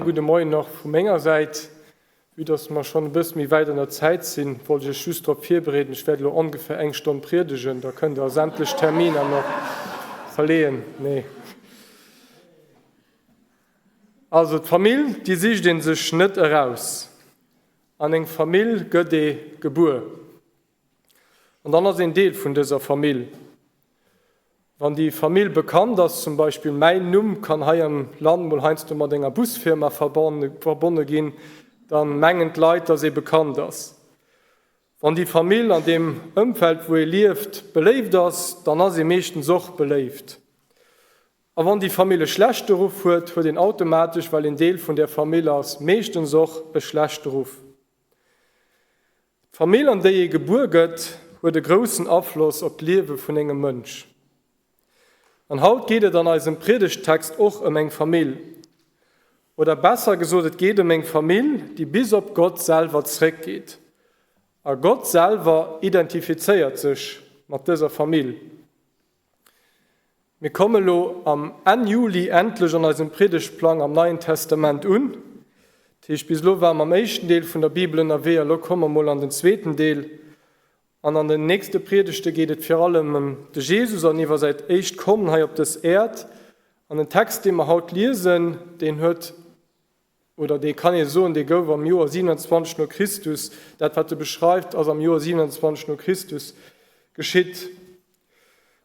Gudde Moien och vu menger Säit. Vue dass mer schonn e bësse méi wäit an der Zäit sinn, wollt ech Iech just drop virbereeden, ech wäert elo ongeféier eng Stonn priedegen, da kënnt Der sämtlech Terminer nach verleeën. Nee. Also, d'Famill, déi sicht ee sech net eraus. An eng Famill gëtt ee gebuer. An dann ass een Deel vun dëser Famill. Wann déi Famill bekannt ass, zum Beispill mäin Numm kann hei am Land mol heiansdo mat enger Busfirma verbonne ginn, da mengen d'Leit, dass ee bekannt ass. Wann déi Famill an deem Ëmfeld, wou ee lieft, beléift ass, dann ass ee meeschtens och beléift. A wann déi Famill e schlechte Ruff huet, huet een automatesch, well een Deel vun där Famill ass, meeschtens och e schlechte Ruff. D'Famill, an déi ee gebuer gëtt, huet e groussen Afloss op d'Liewe vun engem Mënsch. An haut geet et an eisem Priedegttext och ëm eng Famill. Oder besser gesot, et geet ëm eng Famill, déi bis op Gott selwer zréckgeet. A Gott selwer identifizéiert sech mat dëser Famill. Mir komme elo am Enn Juli endlech an eisem Priedegtplang am Neien Testament un. Dat heescht, bis elo ware mer am éischten Deel vun der Bibel ënnerwee a elo komme mer mol an den zweeten Deel. An an den nächste Priedegte geet et vir allem ëm de Jesus an iwwer säit éischt Kommen hei op dës Äerd. An den Text, dee mer haut liesen, deen huet Oder dee kann ee soen, dee gouf am Joer 27 no Christus, dat wat e beschreift, ass am Joer 27 no Christus geschitt.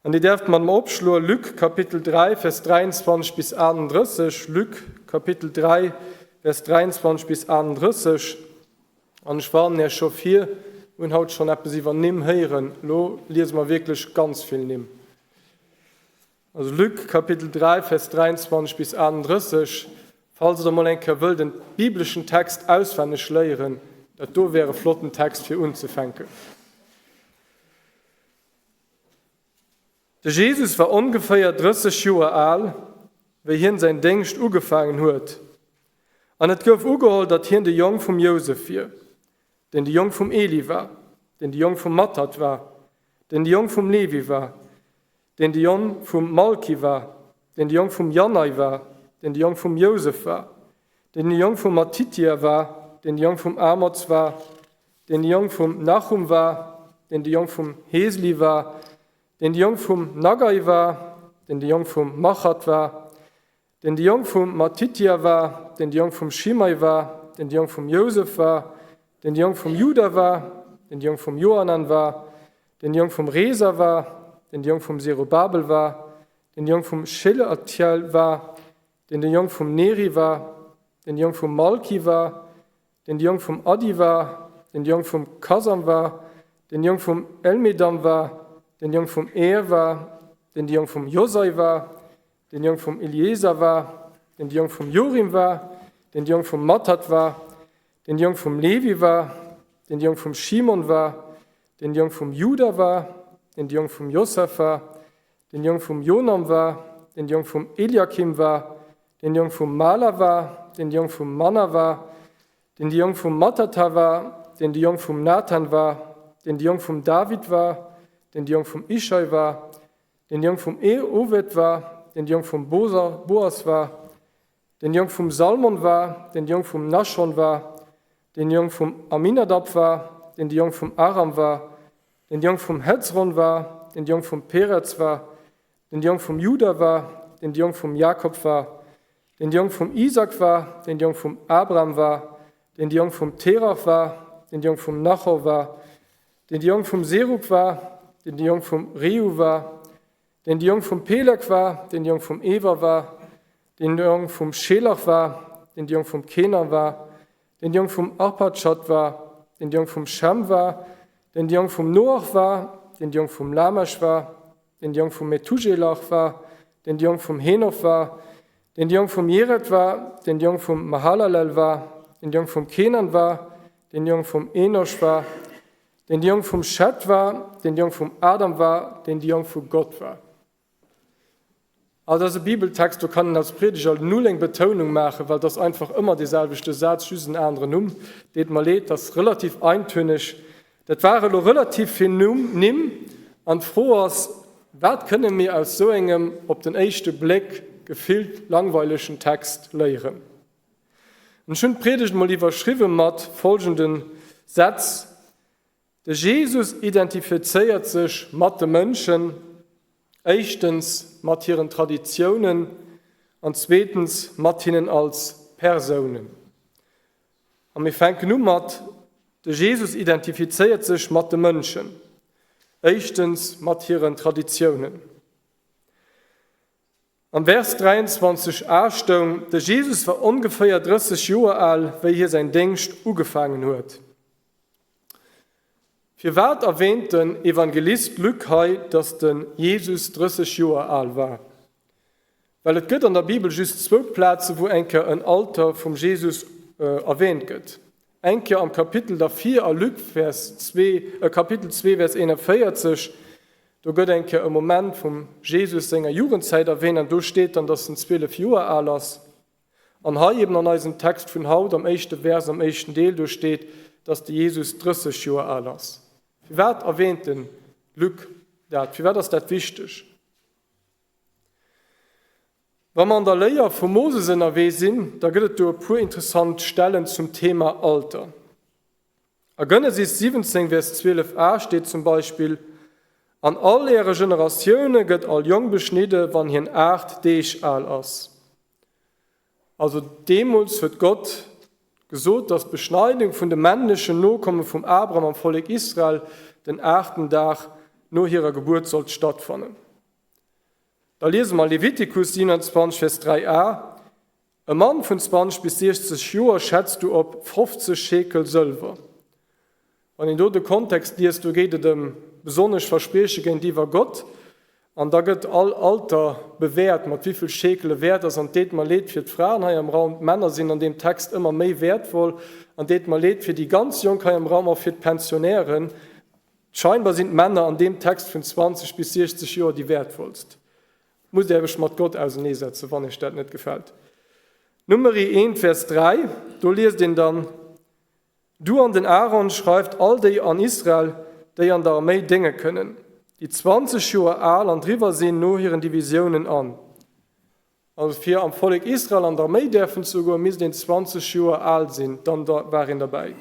An Dir däerft mat mer opschloen, Luc Kapitel 3, Vers 23 bis 38, Luc Kapitel 3, Vers 23 bis 38. An ech warnen Iech scho vir, mir hunn haut schonn eppes iwwer Nimm héieren, elo liese mer wierklech ganz vill Nimm. Also Luc Kapitel 3, Vers 23 bis 38, Falls der mol eng Kéier wëllt en bibleschen Text auswenneg léieren, dat do wär e flotten Text fir unzefänken. De Jesus war ongeféier 30 Joer al, wéi hien säin Déngscht ugefaangen huet, an et gouf ugeholl, datt hien de Jong vum Jousef wier, deen de Jong vum Eli war, deen de Jong vum Mattat war, deen de Jong vum Levi war, deen de Jong vum Malki war, deen de Jong vum Jannai war, deen de Jong vum Jousef war, deen de Jong vum Mattitia war, deen de Jong vum Amoz war, deen de Jong vum Nachum war, deen de Jong vum Hesli war, deen de Jong vum Naggai war, deen de Jong vum Machat war, deen de Jong vum Mattitia war, deen de Jong vum Schimei war, deen de Jong vum Jousef war, deen de Jong vum Juda war, deen de Jong vum Joanan war, deen de Jong vum Resa war, deen de Jong vum Serubabel war, deen de Jong vum Schealtiel war, deen de Jong vum Neri war, deen de Jong vum Malki war, deen de Jong vum Addi war, deen de Jong vum Kasam war, deen de Jong vum Elmedam war, deen de Jong vum Er war, deen de Jong vum Josai war, deen de Jong vum Elieser war, deen de Jong vum Jorim war, deen de Jong vum Mattat war, deen de Jong vum Levi war, deen de Jong vum Schimon war, deen de Jong vum Juda war, deen de Jong vum Joseph war, deen de Jong vum Jonam war, deen de Jong vum Eliakim war, deen de Jong vum Mala war, deen de Jong vum Manna war, deen de Jong vum Mattata war, deen de Jong vum Nathan war, deen de Jong vum David war, deen de Jong vum Ischai war, deen de Jong vum Oved war, deen de Jong vum Boas war, deen de Jong vum Salmon war, deen de Jong vum Nachschon war, deen de Jong vum Aminadab war, deen de Jong vum Aram war, deen de Jong vum Hezron war, deen de Jong vum Perez war, deen de Jong vum Juda war, deen de Jong vum Jakob war, deen de Jong vum Isak war, deen de Jong vum Abraham war, deen de Jong vum Terach war, deen de Jong vum Nachor war, deen de Jong vum Serug war, deen de Jong vum Reu war, deen de Jong vum Peleg war, deen de Jong vum Ewer war, deen de Jong vum Schelach war, deen de Jong vum Kenan war, deen de Jong vum Arpachschad war, deen de Jong vum Schem war, deen de Jong vum Noach war, deen de Jong vum Lamech war, deen de Jong vum Methujelach war, deen de Jong vum Henoch war, deen de Jong vum Jered war, deen de Jong vum Mahalalel war, deen de Jong vum Kenan war, deen de Jong vum Enosch war, deen de Jong vum Schet war, deen de Jong vum Adam war, deen de Jong vu Gott war. Also dat ass e Bibeltext, do kann een als Priedeger null eng Betounung maachen, well et ass einfach ëmmer dee selwechte Saz, just en aneren Numm. Deet mer leed, dat ass relativ eintönig. Dat ware lo relativ vill Nimm an d'Fro ass, Wat kënne mir aus sou engem op den éischte Bléck gefillt langweilegen Text léieren? Ech hunn d'Priedegt mol iwwerschriwwe mat folgende Sätz, De Jesus identifizéiert sech mat de Mënschen, éischtens mat hiren Traditiounen an zweetens mat hinnen als Persounen. A mir fänken u mat, De Jesus identifizéiert sech mat de Mënschen, éischtens mat hiren Traditiounen. Am Vers 23 a stoung, De Jesus war ongeféier 30 Joer al, wéi hie säin Déngscht ugefaangen huet. Firwat erwäänt den Evangelist Luc hei, datt de Jesus 30 Joer al war? Well et gëtt an der Bibel just zwou Plaze wou eng Kéier en Alter vum Jesus erwäänt gëtt. Eng Kéier am Kapitel dervir a Luc Vers 2, Kapitel 2 Vers 41, do gëtt eng Kéier e Moment vum Jesus senger Jugendzäit erwäänt an do steet dann, datt en 12 Joer al ass. An hei eben an eisem Text vun haut am éischte Vers am éischten Deel, do steet, datt de Jesus 30 Joer al ass. Firwat erwäänt de Luc dat? Firwat ass dat wichteg? Wa mer an der Léier vum Moses ënnerwee sinn, da gëtt et do e puer interessant Stellen zum Thema Alter. A Genesis 17, Vers 12 a steet zum Beispill, An all äre Generatioune gëtt all Jong beschnidde wann hien 8 Deeg al ass. Also deemools huet Gott gesot, datt d'Beschneidung vun de männlechen Nokomme vum Abraham am Vollek Israel den aachten Dag no hirer Gebuert sollt stattfannen. Da liese mer Levitikus 27, Vers 3 a, E Mann vun 20 bis 60 Joer schätz du op 50 Schekel Sëlwer. Wann een do de Kontext liest, do geet et ëm besonnesch Versprieche géintiwwer Gott, an da gëtt all Alter bewäert, mat wéi vill Schekel e wäert ass. An et deet mer leed fir d'Fraen hei am Raum, d'Männer sinn an deem Text ëmmer méi wäertvoll. An deet mer leed fir déi ganz Jonk hei am Raum, och fir d'Pensionnairen. Scheinbar sinn d'Männer an deem Text vun 20 bis 60 Joer déi wäertvollst. Musst Är Iech mat Gott auseneesetzen, wann Iech dat net gefält. Numeri 1, Vers 3, do liest een dann, Du an den Aaron schreift all déi an Israel, déi an der Arméi dénge kënnen, déi 20 Joer al an driwwer sinn, no hiren Divisiounen an. Also fir am Vollek Israel an d'Arméi däerfen ze goen, misst een 20 Joer al sinn, dann war een derbäi.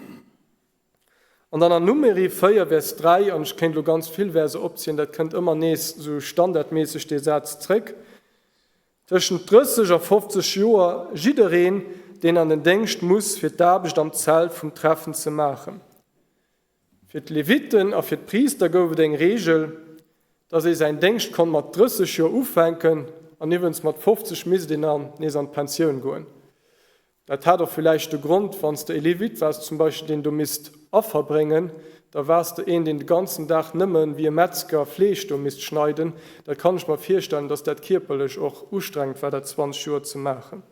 An dann an Numeri 4, Vers 3, an ech kéint elo ganz vill Verse opzielen, dat kënnt ëmmer nees esou standardméisseg dee Saz zréck, Tëschent 30 a 50 Joer jiddereen, deen an den Déngscht muss, fir d'Aarbecht am Zelt vum Treffen ze maachen. Fir d'Leviten a fir d'Priister gouf et eng Reegel, dass ee säin Déngscht konnt mat 30 Joer ufänken an iwwrens mat 50 misst een dann nees an d'Pensioun goen. Dat hat och villäicht de Grond, wann s de e Levit waars zum Beispill, deen do misst Affer bréngen, da waars de een, deen de ganzen Dag nëmme wéi e Metzger Fleesch do misst schneiden. Dat kann ech mer virstellen, dass dat kierperlech och ustrengend war, dat 20 Joer ze maachen.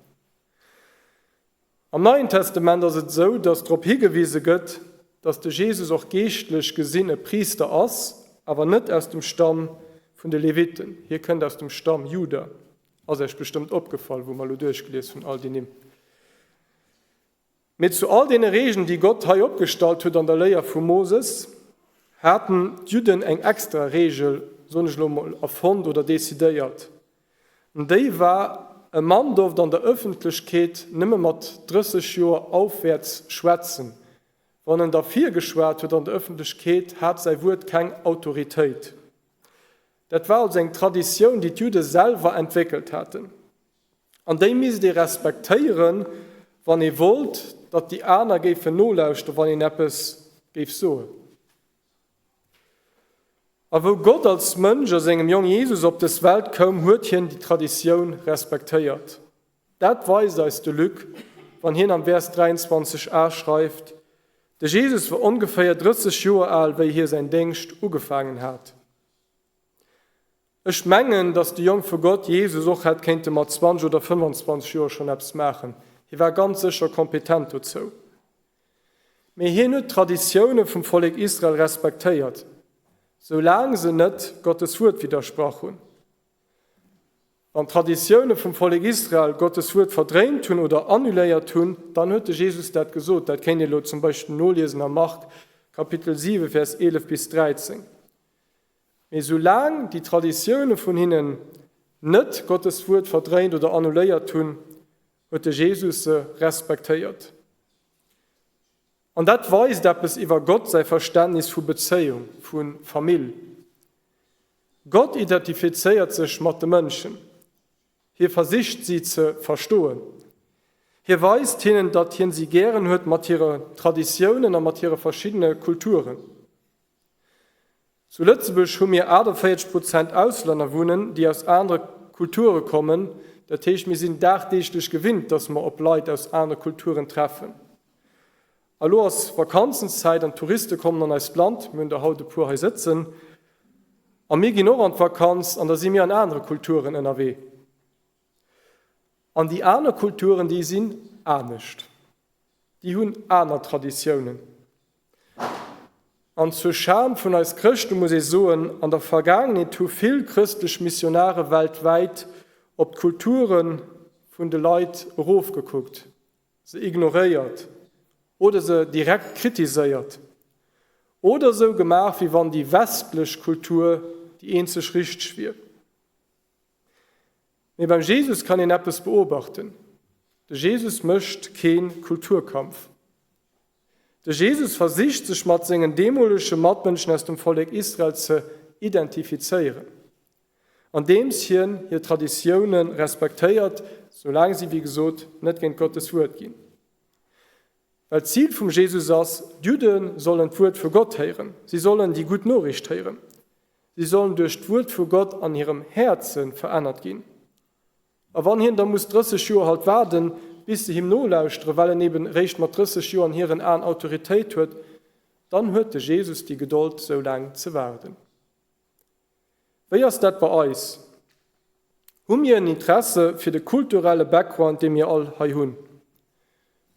Am Neien Testament ass et esou, dass drop higewise gëtt, dass de Jesus och geeschtlech gesinn e Priister ass, awer net aus dem Stamm vun de Leviten. Hie kënnt aus dem Stamm Juda. Ass Äech bestëmmt opgefall, wou mer elo duerchgelies hunn, all déi Nimm. Mee zu all deene Regeln, déi Gott hei opgestallt huet an der Léier vum Moses, haten d'Judden eng extra Regel, soen ech elo mol, erfonnt oder decidéiert. An déi war, E Mann dorft an der Ëffentlechkeet nëmme mat 30 Joer aufwäerts schwätzen. Wann en dervir geschwat huet an der Ëffentlechkeet, hat säi Wuert keng Autoritéit. Dat war also eng Traditioun, déi d'Judde selwer entwéckelt haten. An déi misst ee respektéieren, wann ee wollt, datt déi aner géifen nolauschteren, wann een eppes géif soen. A wou Gott als Mënsch a sengem Jong Jesus op dës Welt koum, huet hien déi Traditioun respektéiert. Dat weist eis de Luc, wann hien am Vers 23 a schreift, De Jesus war ongeféier 30 Joer al, wéi hie säin Déngscht ugefaangen hat. Ech mengen, datt de Jong vu Gott, Jesus, och hätt kéinte mat 20 oder 25 Joer schonn eppes maachen. Hie war ganz sécher kompetent dozou. Mee hien huet d'Traditioune vum Vollek Israel respektéiert, soulaang se net Gottes Wuert widdersprach hunn. Wann d'Traditioune vum Vollek Israel Gottes Wuert verdréint hunn oder annuléiert hunn, dann huet de Jesus dat gesot. Dat kéint ee lo zum Beispill noliesen am Mark Kapitel 7, Vers 11 bis 13. Mee soulaang déi Traditioune vun hinnen net Gottes Wuert verdréint oder annuléiert hunn, Huet de Jesus se respektéiert. An dat weist eppes iwwer Gott säi Verständnis vu Bezéiung, vu Famill. Gott identifizéiert sech mat de Mënschen. Hie versicht si ze verstoen. Hie weist hinnen, datt hien si gären huet mat hire Traditiounen a mat hire verschiddene Kulturen. Zu Lëtzebuerg hu mir 48 Prozent Auslänner wunnen, déi aus anere Kulture kommen. Dat heescht, mir sinn dagdeeglech gewinnt, datt mer op Leit aus anere Kulturen treffen. A lo ass Vakanzenzäit an d'Touriste kommen an eist Land, mir hunn der haut e puer hei sëtzen, a mir ginn och an d'Vakanz an da si mir an anere Kulturen ënnerwee. An déi aner Kulturen, déi sinn anescht, déi hunn aner Traditiounen. An zur Schan vun eis Chrëschte muss ee soen, an der Vergaangenheet hu vill chrëstlech Missionare weltwäit op d'Kulture vun de Leit erofgekuckt, se ignoréiert oder se direkt kritiséiert oder esou gemaach, wéi wann déi westlech Kultur déi eenzeg richteg wier. Mee beim Jesus kann een eppes beobachten, De Jesus mécht kee Kulturkampf. De Jesus versicht sech mat sengen deemolege Matmënschen aus dem Vollek Israel ze identifizéieren, andeems hien hir Traditioune respektéiert, soulaang si wéi gesot net géint Gottes Wuert ginn. Well d'Zil vum Jesus ass, d'Judde sollen d'Wuert vu Gott héieren, si sollen déi gutt Noriicht héieren, si sollen duerch d'Wuert vu Gott an hirem Häerze verännert ginn. A wann hien da muss 30 Joer halt waarden, bis se him nolauschteren, well en eben réischt mat 30 Joer an hiren Aen Autoritéit huet, dann huet de Jesus déi Gedold, sou laang ze waarden. Wéi ass dat bei eis? Hu mir en Interesse fir de kulturelle Background, dee mir all hei hunn?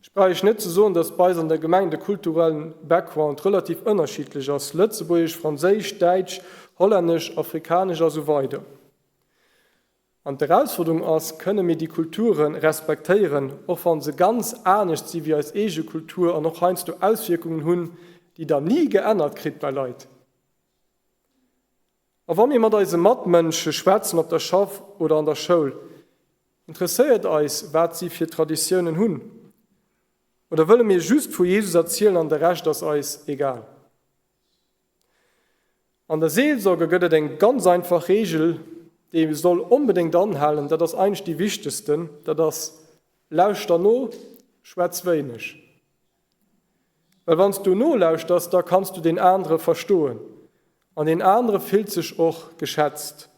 Ech brauch Iech net ze soen, dass bei eis an der Gemeng de kulturellen Background relativ ënnerschiddlech ass, lëtzebuergesch, franséisch, däitsch, hollännesch, afrikanesch a sou weider. An d'Erausforderung ass, Kënne mir déi Kulture respektéieren, och wa se ganz anescht si wéi eis eege Kultur an och heiansdo Auswierkungen hunn, déi Der ni geännert kritt bei Leit? A wa mir mat eise Matmënsche schwätzen op der Schaff oder an der Schoul, interesséiert eis, wat si fir Traditiounen hunn? Oder wëlle mir just vu Jesus erzielen an de Rescht ass eis egal? An der Seelsorge gëtt et eng ganz einfach Reegel, déi ee soll onbedéngt anhalen, dat ass eigentlech déi wichtegsten, dat ass, Lauschter no, schwätz wéineg. Well wann s du nolauschters, da kanns du deen anere verstoen an deen anere fillt sech och geschätzt.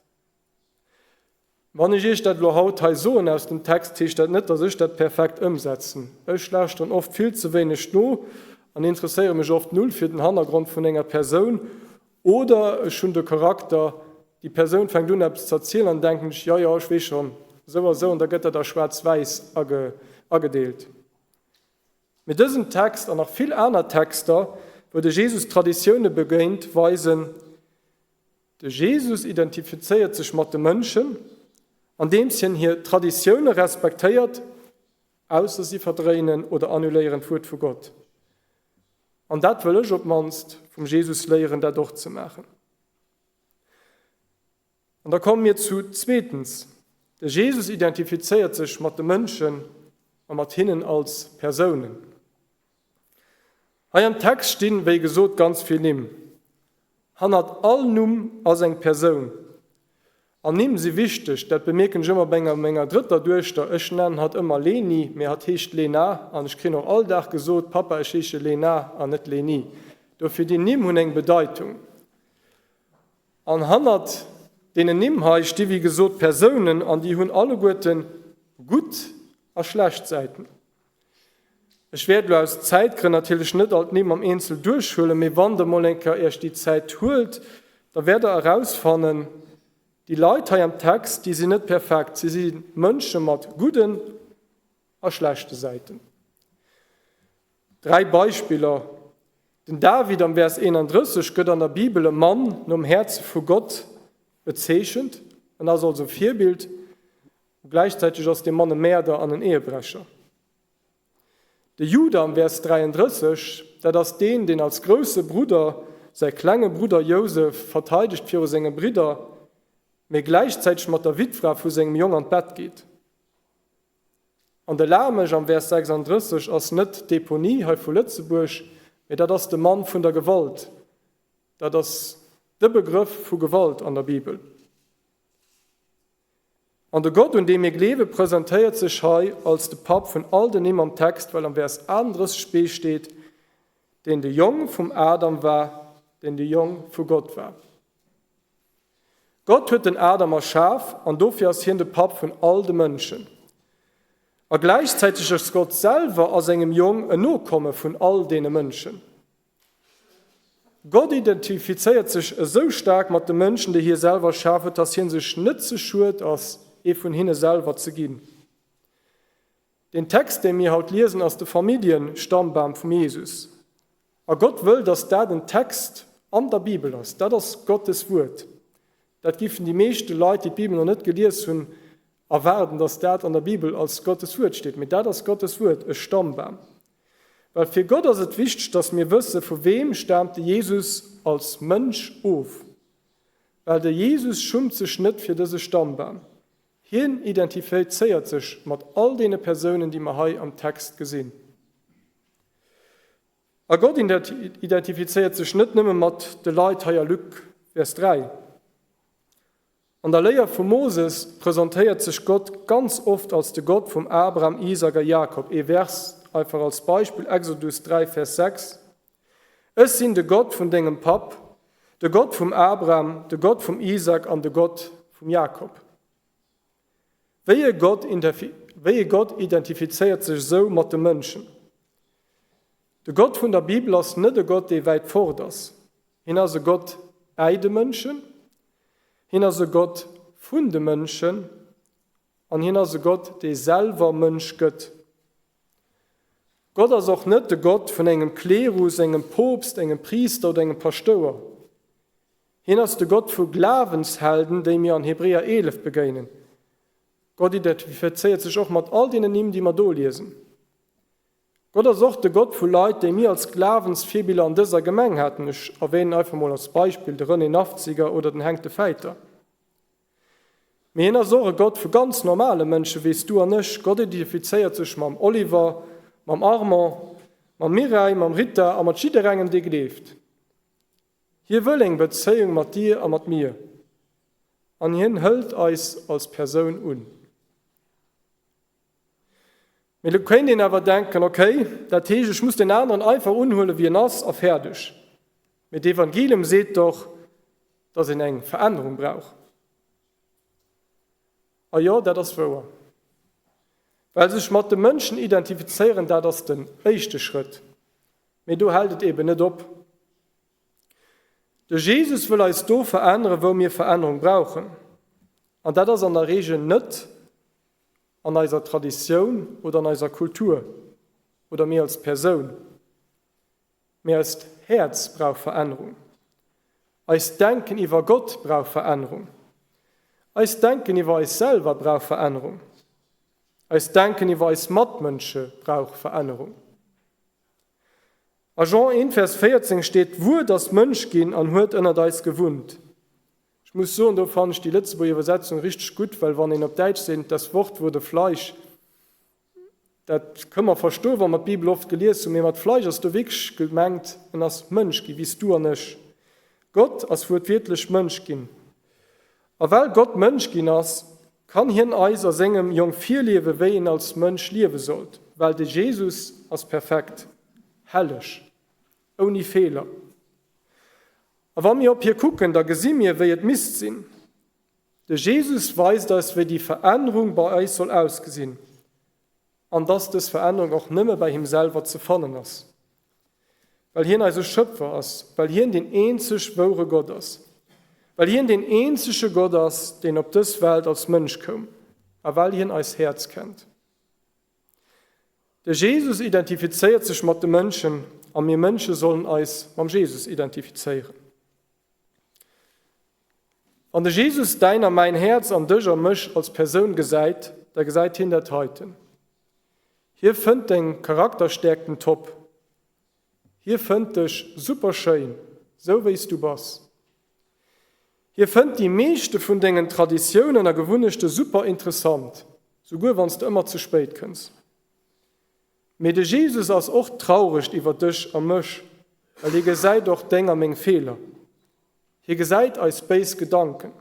Wann ech Iech dat elo haut hei soen aus dem Text, heescht dat net, dass ech dat perfekt ëmsetzen. Ech lauschteren oft vill ze wéineg no an interesséiere mech oft null fir den Hannergrond vun enger Persoun. Oder ech hunn de Charakter, déi Persoun fänkt un eppes ze erzielen an denken ech, jo, jo, ech weess schonn, esou a sou, an da gëtt dat a schwaarz-wäiss agedeelt. Mee dësen Text an nach vill aner Texter, wou de Jesus Traditioune begéint, weisen, De Jesus identifizéiert sech mat de Mënschen, andeems hien hir Traditioune respektéiert, ausser si verdréinen oder annuléieren d'Wuert vu Gott. An dat wëll ech op d'mannst vum Jesus léieren, dat och ze maachen. An da komme mir zu zweetens, De Jesus identifizéiert sech mat de Mënschen a mat hinnen als Persounen. Hei am Text stinn, wéi gesot, ganz vill Nimm. Hannert all Numm ass eng Persoun. An Nimm si wichteg, dat bemierken ech ëmmer bei enger menger drëtter Duechter. Ech nennen hatt ëmmer Leni, mee hatt heescht Lena an ech kréien och all Dag gesot, Pappa, ech heesche Lena an net Leni. Dofir, déi Nimm hunn eng Bedeitung. An hannert deenen Nimm hei sti wéi gesot Persounen an déi hunn alleguerte gutt a schlecht Säiten. Ech wäert elo aus Zäitgrënn natierlech net all d'Nimm am Eenzel duerchhuelen, mee wann Der mol eng Kéier Iech déi Zäit huelt, da wäert Der erausfannen, déi Leit hei am Text, déi sinn net perfekt, si si Mënsche mat gudden a schlechte Säiten. Dräi Beispiller, Den David am Vers 31 gëtt an der Bibel e Mann nom Häerze vu Gott bezeechent, en ass also e Virbild. Gläichzäiteg ass dee Mann e Mäerder an en Ehebrecher. De Juda am Vers 33, dat ass deen, deen als grousse Brudder säi klenge Brudder Jousef verteidegt viru senge Bridder, mee gläichzäiteg mat der Wittfra vu sengem Jong an d'Bett geet. An de Lamech am Vers 36 ass net d'Deponie hei vu Lëtzebuerg, mee dat ass de Mann vun der Gewalt. Dat ass de Begrëff vu Gewalt an der Bibel. An de Gott, un dee mir gleewe, presentéiert sech hei als de Papp vun all den Nimm am Text, well am Vers 38 b steet, deen de Jong vum Adam war, deen de Jong vu Gott war. Gott huet den Adam erschaf an dofir ass hien de Papp vun all de Mënschen. A gläichzäiteg ass Gott selwer a sengem Jong en Nokomme vun all deene Mënschen. Gott identifizéiert sech esou staark mat de Mënschen, déi hie selwer erschaf huet, dass hien sech net ze schued ass, ee vun hinne selwer ze ginn. Den Text, dee mir haut liesen, ass de Familljen-Stammbam vum Jesus. A Gott wëll, dass dat en Text an der Bibel ass. Dat ass Gottes Wuert. Dat giffen déi meeschte Leit, déi d'Bibel nach net gelies hunn, erwaarden, dass dat an der Bibel als Gottes Wuert steet. Mee dat ass Gottes Wuert, e Stammbam. Well fir Gott ass et wichteg, dass mir wësse vu weem staamt de Jesus als Mënsch of. Well de Jesus schummt sech net fir dëse Stammbam. Hien identifizéiert sech mat all deene Persounen, déi mer hei am Text gesinn. A Gott identifizéiert sech net nëmme mat de Leit hei a Luc Vers 3. An der Léier vum Moses presentéiert sech Gott ganz oft als de Gott vum Abraham, Isaak a Jakob. Ee Vers einfach als Beispill, Exodus 3, Vers 6, Ech sinn de Gott vun dengem Papp, de Gott vum Abraham, de Gott vum Isaak an de Gott vum Jakob. Wéi e Gott, wéi e Gott identifizéiert sech esou mat de Mënschen? De Gott vun der Bibel ass net e Gott, dee wäit fort ass. Hien ass e Gott bäi de Mënschen, hien ass e Gott vun de Mënschen an hien ass e Gott, dee selwer Mënsch gëtt. Gott ass och net de Gott vun engem Klerus, engem Poopst, engem Priister oder engem Paschtouer. Hien ass de Gott vu Glawenshelden, déi mir an Hebräer 11 begéinen. Gott identifizéiert sech och mat all deenen Nimm, déi mer do liesen. Gott ass och de Gott vu Leit, déi mir als Glawensvirbiller an dëser Gemeng haten. Ech erwänen einfach mol als Beispill de René Nafziger oder den Henk de Feyter. Mee hien ass och e Gott vu ganz normale Mënsche wéi s du an ech. Gott identifizéiert sech mam Oliver, mam Armand, mam Mireille, mam Rita a mat jidderengem, dee gleeft. Hie wëll eng Bezéiung mat dir a mat mir. An hien hëlt eis als Persoun un. Mee lo kéint een awer denken, ok, dat heescht ech muss deen aneren einfach unhuelen wéi en ass a fäerdeg. Mee d'Evangelium seet doch, dass een eng Verännerung brauch. A jo, dat ass wouer. Well sech mat de Mënschen identifizéieren, dat ass den éischte Schrëtt. Mee do hält et eben net op. De Jesus wëll eis do veränneren, wou mir Verännerung brauchen. An dat ass an der Reegel net an eiser Traditioun oder an eiser Kultur oder mir als Persoun, mee eist Häerz brauch Verännerung. Eist Denken iwwer Gott brauch Verännerung. Eist Denken iwwer eis selwer brauch Verännerung. Eist Denken iwwer eis Matmënsche brauch Verännerung. A Jean 1, Vers 14 steet, D'Wuert ass Mënsch ginn an huet ënnert eis gewunnt. Ech muss soen, do fannen ech déi Lëtzebuerger Iwwersetzung richteg gutt, well wann een op Däitsch seet, Das Wort wurde Fleisch, dat kënne mer verstoen, wa mer d'Bibel oft gelies hunn, mee mat Fleisch ass do wierklech gemengt, en ass Mënsch ginn, wéi s du an ech. Gott ass wuertwiertlech Mënsch ginn. A well Gott Mënsch ginn ass, kann hien eis a sengem Jong virliewe wéi een als Mënsch liewe sollt, well de Jesus ass perfekt, helleg, ouni Feeler. A wa mir op hie kucken, da gesi mir wéi et misst sinn. De Jesus weist eis wéi déi Verännerung bei eis soll ausgesinn an dass dës Verännerung och nëmme bei him selwer ze fannen ass. Well hien eise Schöpfer ass, well hien deen eenzeg wouere Gott ass, well hien deen eenzege Gott ass, deen op dës Welt als Mënsch koum a well hien eis Häerz kennt. De Jesus identifizéiert sech mat de Mënschen a mir Mënsche sollen eis mam Jesus identifizéieren. Wann de Jesus däin a mäin Häerz an dech a mech als Persoun gesäit, da gesäit hien dat heiten. Hie fënnt deng Charakterstäerkten top. Hie fënnt dech super schéin, sou wéi s du bass. Hie fënnt déi meeschte vun dengen Traditiounen a Gewunnechte super interessant. Souguer wann s de ëmmer ze spéit kënns. Mee de Jesus ass och traureg iwwer dech a mech, well hie gesäit och deng a meng Feeler. Hie gesäit eis béis Gedanken.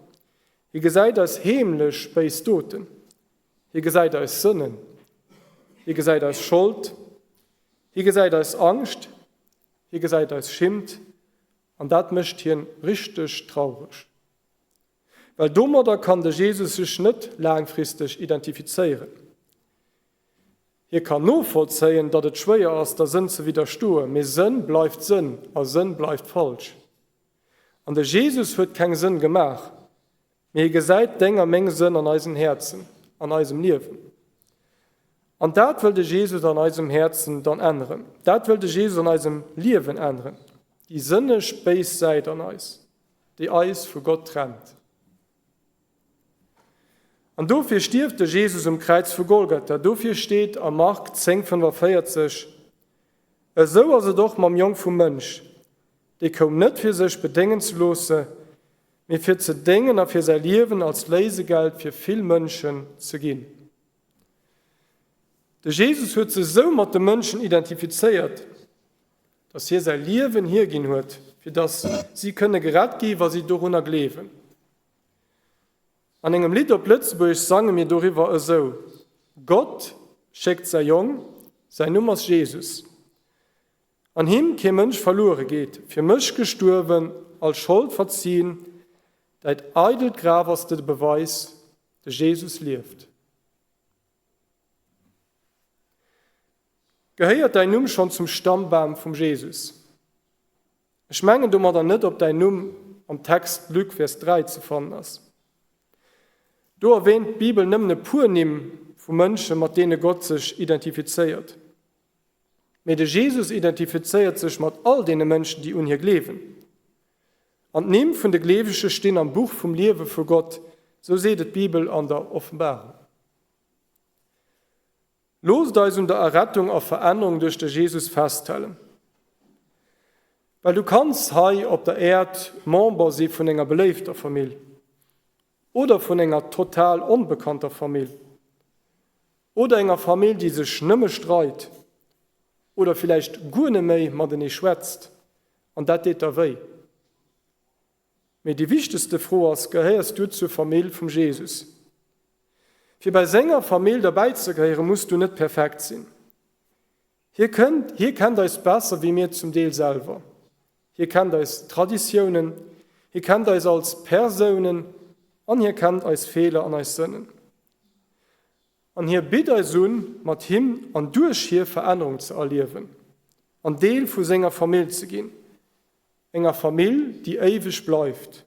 Hie gesäit eis heemlech béis Doten. Hie gesäit eis Sënnen. Hie gesäit eis Schold. Hie gesäit eis Angscht. Hie gesäit eis Schimmt. An dat mécht hien richteg traureg. Well domadder kann de Jesus sech net laangfristeg identifizéieren. Hie kann novollzéien, datt et schwéier ass, der Sënn ze widderstoen, mee Sënn bleift Sënn a Sënn bleift falsch. An de Jesus huet keng Sënn gemaach, mee hie gesäit deng a meng Sënn an eisen Häerzen, an eisem Liewen. An dat wëll de Jesus an eisem Häerzen dann änneren. Dat wëll de Jesus an eisem Liewen änneren, déi sënneg béis Säit an eis. Déi eis vu Gott trennt. An dofir stierft de Jesus um Kräiz vu Golgatha. Dofir steet a Mark 10, 45, Esou ass et och mam Jong vum Mënsch, dee koum net fir sech bedéngen ze loosse, mee fir ze déngen a fir säi Liewen als Léisegeld fir vill Mënschen ze ginn. De Jesus huet sech esou mat de Mënschen identifizéiert, dass hie säi Liewen hierginn huet, fir dass si kënne gerett gi wa si dorunner gleewen. An engem Lidd op Lëtzebuergesch sange mir doriwwer esou, Gott schéckt säi Jong, säin Numm ass Jesus. An him kee Mënsch verluere geet, fir mech gestuerwen, all Schold verzien, däit eidelt Graf ass de Beweis, de Jesus lieft. Gehéiert däin Numm schonn zum Stammbam vum Jesus? Ech mengen domadder net, ob däin Numm am Text Luc Vers 3 ze fannen ass. Do erwähnt d'Bibel nëmmen e puer Nimm vu Mënsche mat deene Gott sech identifizéiert. Mee de Jesus identifizéiert sech mat all deene Mënschen, déi un hie gleewen. An d'Nimm vun de Gleewege stinn am Buch vum Liewe vu Gott, sou seet et d'Bibel an der Offenbarung. Loosst eis un der Errettung a Verännerung duerch de Jesus festhalen. Well du kanns hei op der Äerd Member si vun enger beléifter Famill oder vun enger total onbekannter Famill oder enger Famill, déi sech nëmme streit oder villäicht guer net méi matenee schwätzt an dat deet der wéi. Mee déi wichtegste Fro ass, Gehéiers du zur Famill vum Jesus? Fir bei senger Famill derbäi ze gehéieren, muss du net perfekt sinn. Hie kënnt, hie kennt eis besser wéi mir zum Deel selwer. Hie kennt eis Traditiounen, hie kennt eis als Persounen an hie kennt eis Feeler an eis Sënnen. An hie bitt eis un, mat him an duerch hie Verännerung ze erliewen an Deel vu senger Famill ze ginn. Enger Famill, déi éiweg bleift,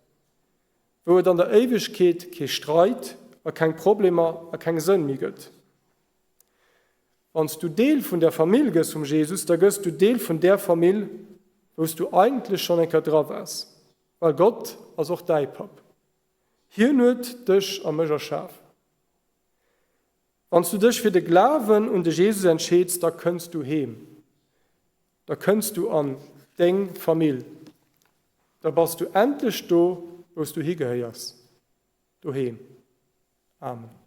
wou et an der Éiwegkeet kee Streit a keng Problemer a keng Sënn méi gëtt. Wann s du Deel vun der Famill gëss vum Jesus, da gëss du Deel vun där Famill, wou s du eigentlech schonn eng Kéier dra waars, well Gott ass och däi Papp. Hien huet dech a mech erschaf. Wann s du dech fir de Glawen un de Jesus entscheeds, da kënns du heem. Da kënns du an deng Famill. Da bass du endlech do, wou s du higehéiers, doheem. Amen.